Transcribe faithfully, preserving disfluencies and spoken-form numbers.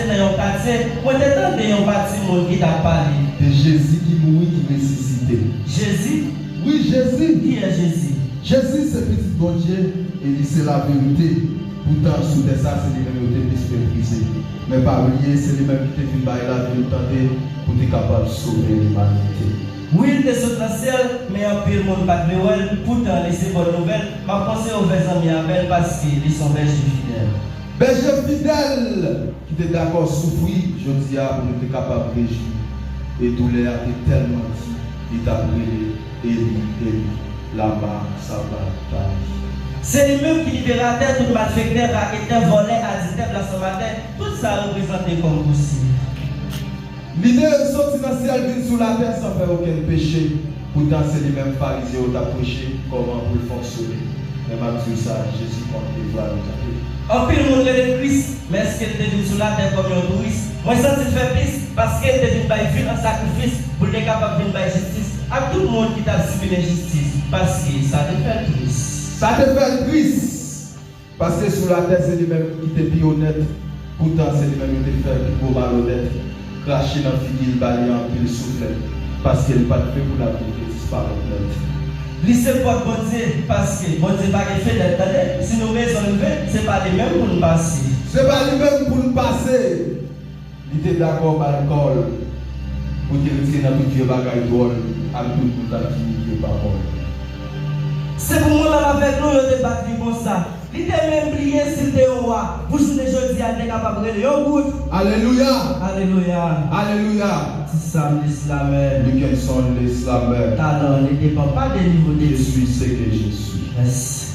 nan yon katye, mwen te tande yon pati moun ki t ap pale. De Jezi ki mouri, ki resisite. Jezi? Wi, Jezi. Kiyès Jezi? Jezi se Pitit Bondye e li se laverite. Poutan, sou tè sa, se li menm yo te plis meprize. Men pa bliye, se li menm ki te vin bay lavi l tande pou te kapab sove limanite. Wi, l te sot nan syèl, men anpil moun pa t vle wè l. Poutan, li se bòn nouvèl. M ap konseye w fè zanmi avè l, paske li se yon bèje fidèl. Bèje fidèl ki te dakò soufri jodi a pou nou te kapab rejwi. E doulè a te tèlman di, li t ap rele, Eli, Eli, lama sabaktani? Se li menm ki liberatè tout malfektè, raketè, vòlè, aditè, blasfematè, tout sa reprezante kòm posib. Li te soti nan syèl vin sou latè san fè okenn peche. Poutan, se li menm Farizyen yo t ap preche kòman pou l fonksyone. Men m ap di w sa, Jezi konn devwa nou tande. Anpil moun rele l Kris, men èske l te vin sou latè kòm yon touris? Mwen santi l fè plis, paske l te vin bay vi l an sakrifis pou l te kapab vin bay jistis ak tout moun ki t ap sibi lenjistis, paske sa te fè l tris. Sa te fè l tris. Paske sou latè, se li menm ki te pi onèt. Poutan, se li menm yo te fè pi gwo malonèt. Krache nan figi l, ba li anpil souflèt. Paske l pa t vle pou lavi l te disparèt nèt. Li se pòt Bondye, paske Bondye pa gen fenèt, tande. Si nou bezwen rive, se pa li menm pou n pase. Se pa li menm pou n pase. Li te dakò bay kò l pou te retire nan tout vye bagay dwòl ak tout bout ak ki vye papòl. Se pou mwen menm avèk nou yo te bat li konsa. Li te menm bliye si l te yon wa. Pou jounen jodi a, l te kapab rele yon gout. Alelouya! Alelouya! Alelouya! Ti Sam Leslamè. Luckenson Leslamè. Talent ne dépend pas de niveau Je d'études. Suis ce que je suis. Mèsi.